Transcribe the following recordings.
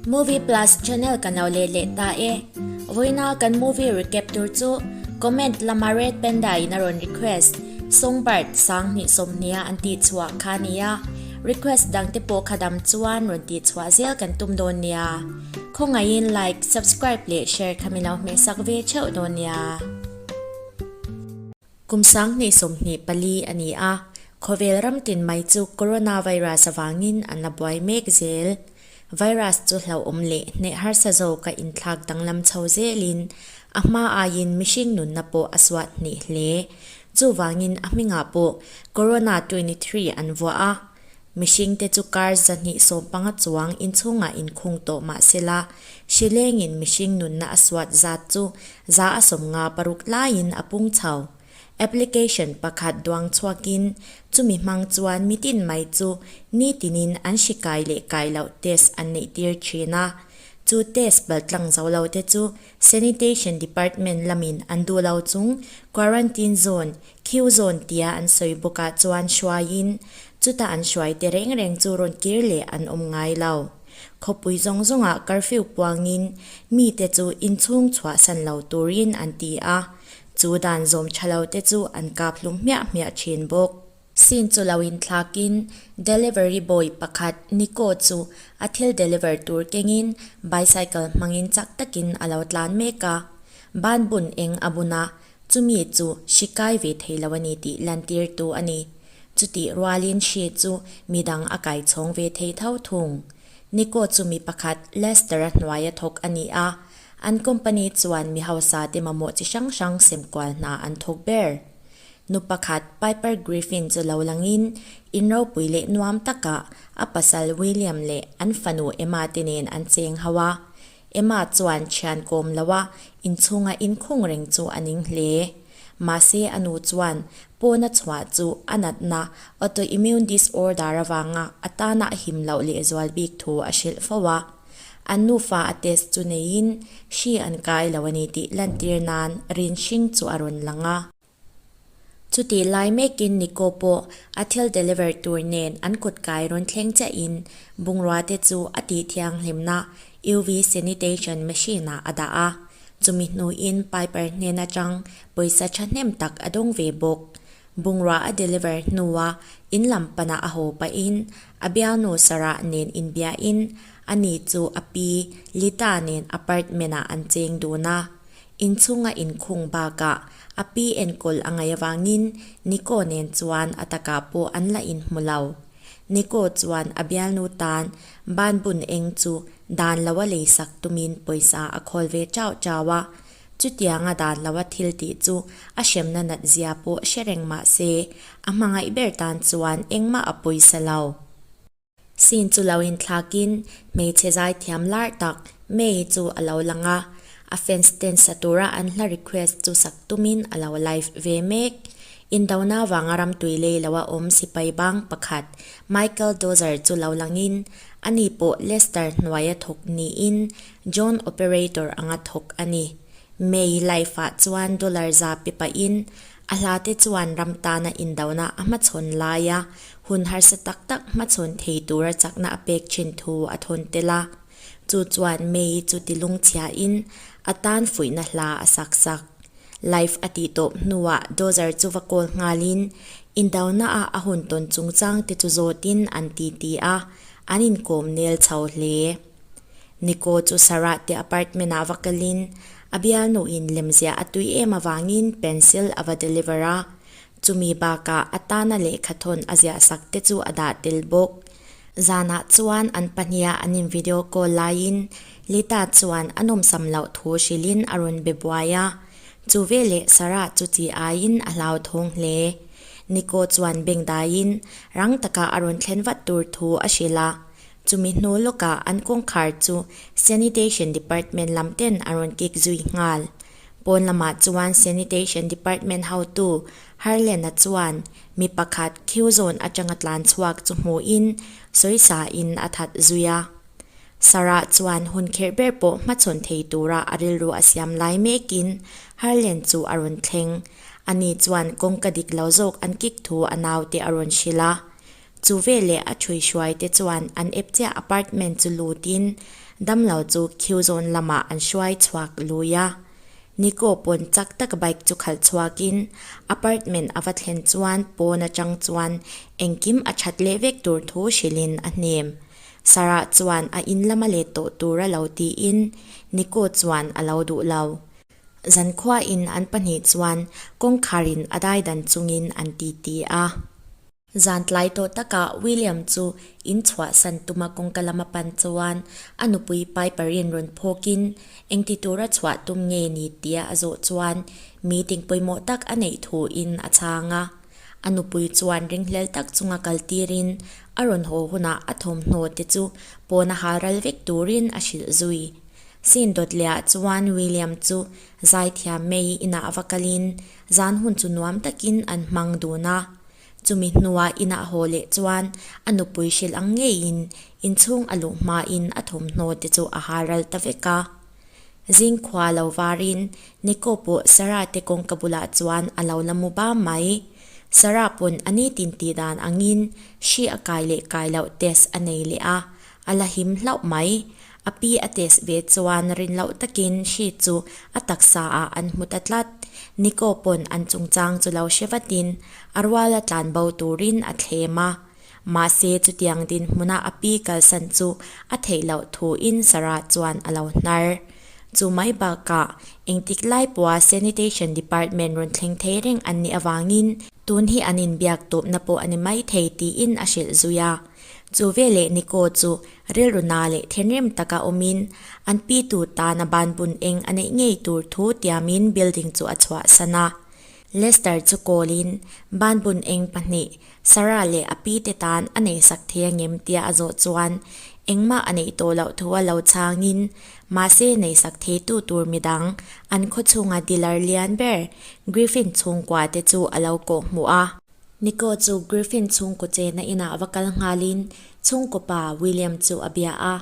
Movie Plus channel kan lo let leh ta e. Vawiina kan movie recap tur chu comment lama Red Panda in a rawn request Songbird 20 sawmhnia an tih chhuah kha nia. Request dang te pawh kha dam chuan rawn tih chhuah zel kan tum dawn nia. Khawngaihin like, subscribe leh share kha min lo hmehsak ve theuh dawn nia. Kum 2024 a ni a, khawvel ram tin mai chu coronavirus avangin an la buai mek zel. Virus chu hlauhawm leh hneh harsa zawka inthlak danglam chho zelin a hma aiin mihring nunna pawh a suat hnih hle. Chuvangin a hmingah pawh Corona 23 an vuah a. Mihringte chu kar 215 chuang inchhungah inkhung tawh mah sela, hri lengin mihring nunna a suat zat chu 56 laiin a pung chho. Application pakhat duang chhuakin chumi hmang chuan mitin mai chu nitinin an hri kai leh kai loh test an neihtir thin a. Chu test baltlang zo lo te chu Sanitation Department lamin an duh lo chung Quarantine Zone, Q Zone tia an sawi bawkah chuan hruaiin chuta an hruai te reng reng chu rawn kir leh an awm ngai lo. Khawpui zawng zawngah curfew puangin mite chu inchhung chhuahsan lo turin an ti a. Chu dan zawm tha lo te chu an kap hlum hmiah hmiah thin bawk. Scene chu lo inthlakin delivery boy pakhat Nico chu a thil deliver tur kengin bicycle hmangin chak takin a lo tlan mek a. Ban bun eng a bun a, chumi chu hri kai ve thei lo a ni tih lantirtu a ni. Chutih rualin hri chu midang a kai chhawng ve thei tho thung. Nico chu mi pakhat Lester-a hnuaia thawk a ni a, An company chuan mi hausa te mamawh chi hrang hrang semkual hna an thawk ber. Nu pakhat Piper Griffin chu lo langin in ropui leh nuam takah a pasal William leh an fanu Emma te nen an cheng ho a. Emma chuan thian kawm loa inchhunga inkhung reng chu a ning hle. Mahse a nu chuan pawna chhuah chu a natna autoimmune disorder avanga a tana a him loh lehzual bik thu a hrilh fo a. An nufa a test chu neiin hri an kai lo a ni tih lantir nan rin hring chu a rawn lang a. Chutih lai mekin Nico pawh a thil deliver tur nen an kut kai rawn thleng chiahin bungrua te chu a tih thianghlimna UV sanitation machine ah a dah a. Chumi hnuin Piper hnen atang pawisa thahnem tak a dawng ve bawk. Bungrua a deliver hnua in lam pana a haw pahin a bialnu Sarah nen inbiahin ani chu a pi Lita nen apartment-ah an cheng dun a. Inchhunga inkhung bakah a pi enkawl a ngaih avangin Nico nen chuan a takah pawh an la inhmu lo. Nico chuan a bialnu tan banbun eng chu dan loa leisak tumin pawisa a khawl ve chau chau a. Chutianga dan loa thil tih chu a hremna nat zia pawh hre reng mah se, a hmangaih ber tan chuan engmah a pawisa lo. Scene chu lo inthlakin hmeichhe zaithiam lar tak May chu a lo lang a, a fans ten sa tura an hla request chu sak tumin a lo live ve mek. Indona vanga ramtui lei loa awm sipai bang pakhat Michael Dozer chu lo langin ani pawh Lester hnuaia thawk niin John operator anga thawk a ni. May life-ah chuan dollar za pe pahin a hlate chuan ram tana indona a hmachhawn laia hun harsa tak tak hmachhawn thei tura chakna a pek thin thu a thawn tel a. Chu chuan May chu ti lungchhiain a tan fuihna hla a sak sak. Life a tih tawp hnuah Dozer chu va call nghalin indonaah a hun tawn chungchang te chu zawtin an titi a, an inkawm nel chho hle. Nico chu Sarah te apartment ah va kalin a bialnu in lemziah a tui em avangin pencil a va deliver a, chumi bakah a tana lehkha thawn a ziah sak te chu a dah tel bawk. Zanah chuan an pahniha an in video call laiin Lita chuan a nawmsam loh thu hrilhin a rawn be buai a, chu veleh Sarah chu chi aiin a hlauthawng hle. Nico chuan bengdaiin rang taka a rawn thlen vat tur thu a hrilh a. Chumi hnu lawkah an kawngkhar chu Sanitation Department lam ten a rawn kik zui nghal. Pawn lamah chuan Sanitation Department hotu Harlena chuan mi pakhat queue zawn atanga tlan chhuak chu hmuhin sawisa in a that zui a. Sarah chuan hun kherh ber pawh hmachhawn thei tura a rilru a siam lai mekin Harlen chu a rawn thleng. Ani chuan kawngka dik lo zawk an kik thu a naute a rawn hrilh a. Chu veleh a ṭhuihruai te chuan an ep chiah apartment chu lutin damlo chu khiu zawn lamah an hruai chhuak lui a. Nico pawn chak tak bike chu khalh chhuakin apartment a va thlen chuan pawn atang chuan engkim a that leh vek tur thu hrilhin a hnem. Sarah chuan a in lama let tawh tur a lo tiin Nico chuan a lo duh lo. Zankhuain an pahnih chuan kawngkharin a daidan chungin an titi a. Zan tlai tawh takah William chu in chhuahsan tuma kawngka lama pan chuan a nupui Piper-in rawn phawkin engti tura chhuah tum nge ni tia a zawh chuan meeting pawimawh tak a neih thuin a chhang a. A nupui chuan ringhlel tak chunga kal tirin a rawn haw hunah a thawmhnaw te chu pawna hal ral vek turin a hrilh zui. Scene dawt lehah chuan William chu zaithiam May inah va kalin zan hun chu nuam takin an hmang dun a. Chumi hnuah inah haw leh chuan a nupui hrilh ang ngeiin inchhung a luh hmain a thawmhnaw te chu a hal ral ta vek a. Zing khua lo varin Nico pawh Sarah te kawngka bulah chuan a lo la mu bam mai. Sarah pawn a nitin tih dan angin hri a kai leh kai loh test a nei leh a, a la him hlauh mai. A pi a test ve chuan rin loh takin hri chu a taksa ah an hmu ta tlat. Nico pawn an chungchang chu lo hre vatin a ruala tlan bo turin a thlem a. Mahse chutiang dinhmuna a pi kalsan chu a theih loh thuin Sarah chuan a lo hnar. Chu mai bakah engtik lai pawha Sanitation Department rawn thleng thei reng an nih avangin tun hi an inbiak tawpna pawh a ni maithei tiin a hrilh zui a. Chu veleh Nico chu rilru na leh thenrem taka awmin an pitu tana banbun eng a neih ngei tur thu tiamin building chu a chhuahsan a. Lester chu kawlin banbun eng pahnih Sarah leh a pi te tan a neihsak thei angem tia a zawh chuan engmah a neih tawh loh thu a lo chhangin mahse neihsak theitu tur midang an khawchhunga dealer lian ber Griffin chhungkua te chu a lo kawh hmuh a. Nico chu Griffin chhungkaw chena inah va kal nghalin chhungkaw pa William chu a bia a.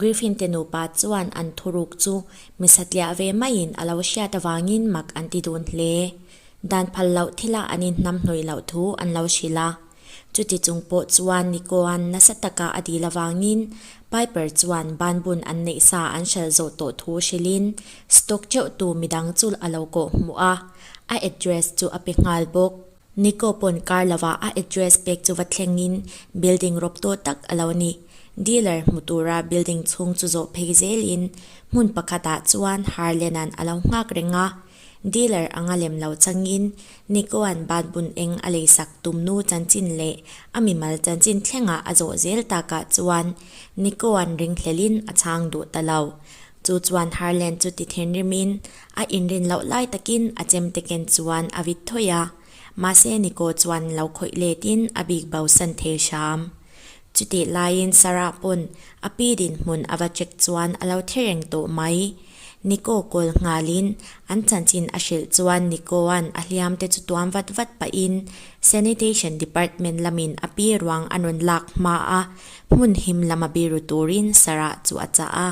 Griffin te nupa chuan an thuruk chu mi satliah ve maiin a lo hriat avangin mak an ti dun hle. Dan phal loh thilah an inhnamhnawih loh thu an lo hrilh a. Chuti chung pawh chuan Nico-a'n nasa taka a dil avangin Piper chuan banbun an neih sa an hralh zawh tawh thu hrilhin stock teuhtu midang chu a lo kawh hmuh a, a address chu a pe nghal bawk. Nico pawn kar lovah a address pek chu va thlengin building rawp tawh tak a lo ni. Dealer hmu tura building chhung chu zawh phei zelin hmun pakhatah chuan Harlan-a'n a lo nghak reng a. Dealer anga lem lo changin Nico-a'n banbun eng a leisak tumnu chanchin leh a mimal chanchin thlengah a zawh zel takah chuan Nico-a'n ringhlelin a chhang duh ta lo. Chu chuan Harlan chu ti thinrimin a inrin loh lai takin a chemte ken chuan a vit thawih a, mahse Nico chuan lo khawih letin a bik bosan thei hram. Chutih laiin Sarah pawn a pi dinhmun a va check chuan a lo thi reng tawh mai. Nico kawl nghalin an chanchin a hrilh chuan Nico-a'n a hliam te chu tuam vat vat pahin Sanitation Department lamin a pi ruang a rawn lak hma a, hmun him lama biru turin Sarah chu a chah a.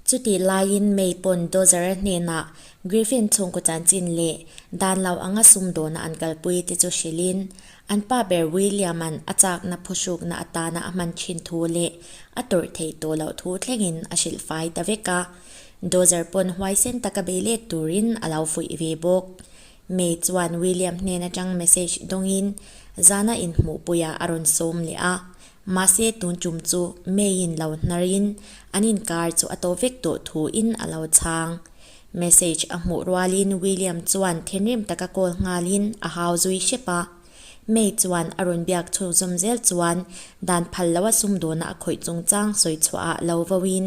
Chutih laiin May pawn Dozer-a hnenah Griffin chhungkaw chanchin leh dan lo anga sumdawna an kalpui te chu hrilhin an pa ber William-a'n a chakna phuhrukna atana a hman thin thu leh a tawrh theih tawh loh thu thlengin a hrilh fai ta vek a. Dozer pawn huaisen taka bei let turin a lo fuih ve bawk. May chuan William hnen atang message dawngin zana inhmuhpuiah a rawn sawm leh a. Mahse tun tum chu May-in lo hnarin an inkar chu a tawh vek tawh thuin a lo chhang. Message a hmuh rualin William chuan thinrim taka call nghalin a hau zui hrep a. May chuan a rawn biak chhunzawm zel chuan dan phal loa sumdawna a khawih chungchang sawi chhuahah lo voin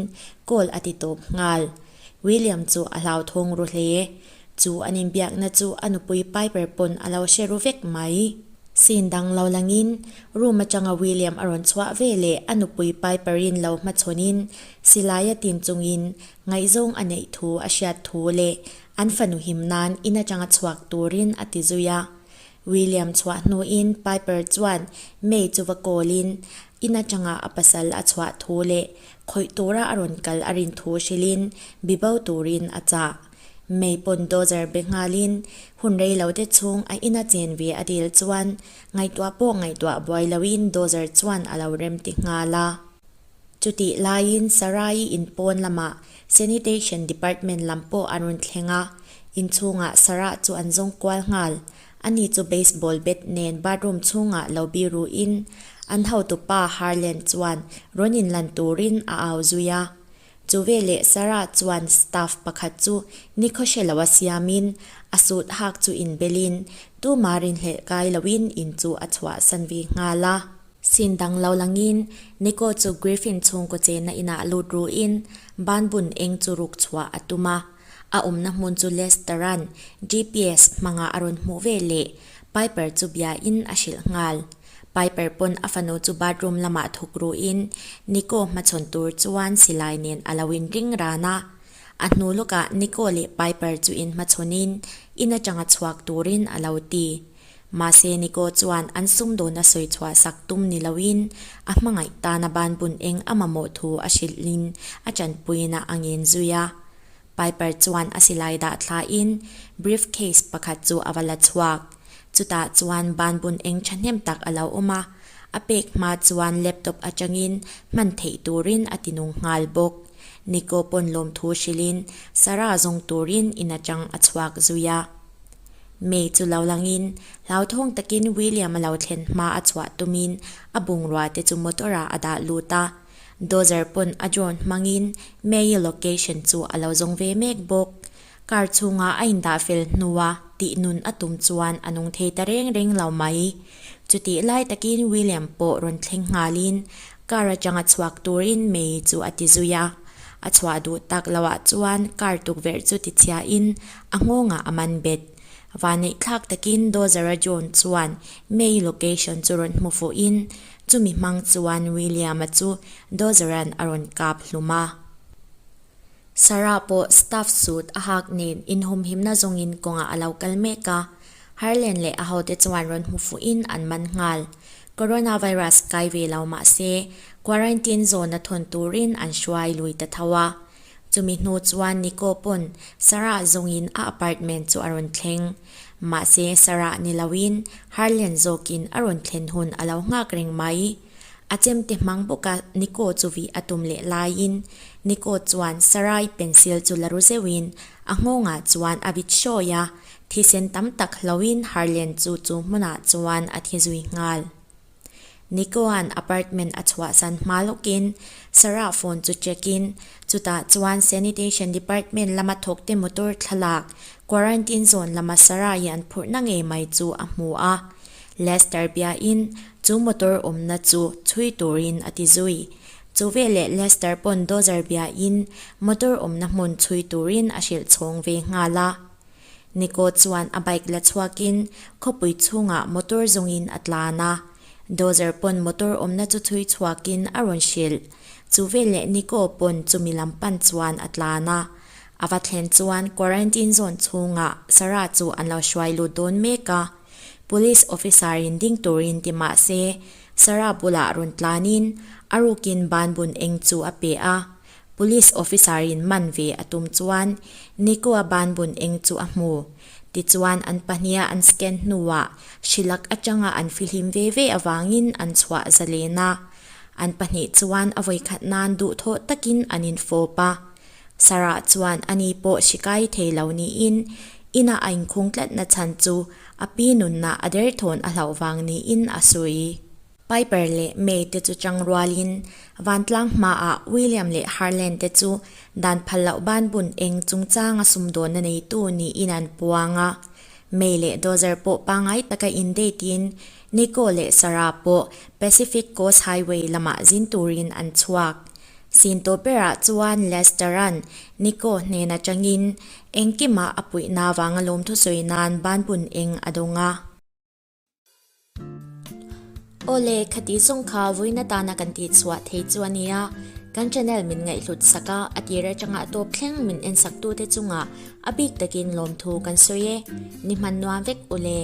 call a ti tawp nghal. William chu a hlauthawng ru hle. Chu an inbiakna chu a nupui Piper pawn a lo hre ru vek mai. Scene dang lo langin, room atanga William a rawn chhuah ve leh a nupui Piper-in lo hmachhawnin silaia tin chungin ngaihzawng a neih thu a hriat thu leh an fanu him nan in atanga chhuak turin a ti zui a. William chhuah hnuin Piper chuan May chu va kawlin in atanga a pasal a chhuah thu leh khawih tura a rawn kal a rin thu hrilhin bibo turin a chah. May pawn Dozer be nghalin hun rei lo te chhung a ina chen ve a dil chuan ngaihtuah pawh ngaihtuah buai loin Dozer chuan a lo rem ti nghal a. Chutih laiin Sarai-i in pawn lamah Sanitation Department lam pawh an rawn thleng a, inchhungah Sarah chu an zawng kual nghal. Ani chu baseball bat nen bathroom chhungah lo biruin an hotupa Harland chuan rawn inlan turin a au zui a. Chu veleh Sarah chuan staff pakhat chu nikhaw hre loa siamin a suit hak chu inbelin tuma rinhlelh kai loin in chu a chhuahsan ve nghal a. Sin dang lo langin Nico chu Griffin chhungkaw chenna inah lut ruin banbun eng chu ruk chhuah a tum a. A awmna hmun chu Lester-a'n GPS hmanga a rawn hmuh ve leh Piper chu biain a hrilh nghal. Piper pawn a fanu chu bathroom lamah thuk ruin Nico hmachhawn tur chuan silai nen a lo inring ran a. A hnu lawkah Nico leh Piper chu inhmachhawnin in atanga chhuak turin a lo ti. Mahse Nico chuan an sumdawn a sawi chhuah sak tum ni loin a hmangaih tana banbun eng a mamawh thu a hrilhin a tanpuina a ngen zui a. Piper chuan a silai dah thlain briefcase pakhat chu a va la chhuak. Chutah chuan banbun eng thahnem tak a lo awm a, a pek hma chuan laptop atangin hman theih turin a tinung nghal bawk. Nico pawn lawmthu hrilhin Sarah zawng turin in atang a chhuak zui a. May chu lo langin, hlauthawng takin William a lo thlen hma a chhuah tumin a bungrua te chu motor ah a dah lut a. Dozer pawn a drone hmangin May-i location chu a lo zawng ve mek bawk. Car chhunga a indah fel hnua tih nun a tum chuan a nung thei ta reng reng lo mai. Chutih lai takin William pawh rawn thleng nghalin car atanga chhuak turin May-i chu a ti zui a. A chhuah duh tak loah chuan car tukverh chu tichhiain a nghawngah a man bet. Vanneih thlak takin Dozer-a drone chuan May location chu rawn hmu fuhin chumi hmang chuan William-a chu Dozer-a'n a rawn kap hlum a. Sarah pawh staff suit a hak nen inhumhimna zawngin kawngah a lo kal mek a, Harlen leh a hote chuan rawn hmu fuhin an man nghal. Coronavirus kai ve lo mah se, quarantine zone-a thawn turin an hruai lui ta tho a. Chumi hnu chuan Nico pawn Sarah zawngin a apartment chu a rawn thleng. Mahse, Sarah ni loin Harlen zawkin a rawn thlen hun a lo nghak reng mai. A chemte hmang bawka Nico chu vih a tum leh laiin Nico chuan Sarah-i pencil chu la ru zeuhin a nghawngah chuan a vit hrawi a, Thisen tam tak hloin Harlen chu chu hmunah chuan a thi zui nghal. Nico-a'n apartment a chhuahsan hma lawkin Sarah phone chu check-in, chutah chuan sanitation department lama thawkte motor thlalak quarantine zone lama Sarah-i an phurhna ngei mai chu a hmu a. Lester biain chu motor awmna chu chhui turin a ti zui. Chu veleh Lester pawn Dozer biain motor awmna hmun chhui turin a hrilh chhawng ve nghal a. Nico chuan a bike la chhuakin khawpui chhungah motor zawngin a tlan a. Dozer pawn motor awmna chu chhui chhuakin a rawn hrilh. Chu veleh Nico pawn chumi lam pan chuan a tlan a. A va thlen chuan quarantine zone chhungah Sarah chu an lo hruai lut dawn mek a. Police officer in ding turin ti mah se Sarah bulah rawn tlanin a rukin banbun eng chu a pe a. Police officer in man ve a tum chuan Nico-a banbun eng chu a hmu. Tichuan an pahniha an scan hnuah hrilak atanga an fihlim ve ve avangin an chhuah zalen a. An pahnih chuan a vawikhat nan duhthawh takin an infawp a. Sarah chuan ani pawh hri kai thei lo niin inah a inkhung tlatna chhan chu a pi nunna a derthawn a hlauh vang niin a sawi. Piper leh May te chu chang rualin vantlang hmaah William leh Harlan te chu dan phal loh banbun eng chungchanga sumdawnna neitu niin an puang a. May leh Dozer pawh pangngai taka in date in Nico leh Sarah pawh Pacific Coast Highway lamah zin turin an chhuak. Sin tawp berah chuan Lester-a'n Nico hnen atangin engkimah a puihna vanga lawmthu sawi nan banbun eng a dawng a. Awle, khati zawng kha vawiin atana kan tih chhuah thei chu a nia. Kan channel min ngaihhlut sak a, a tir atanga tawp thleng min en sak tute chungah a bik takin lawmthu kan sawi e. Ni hman nuam vek ule.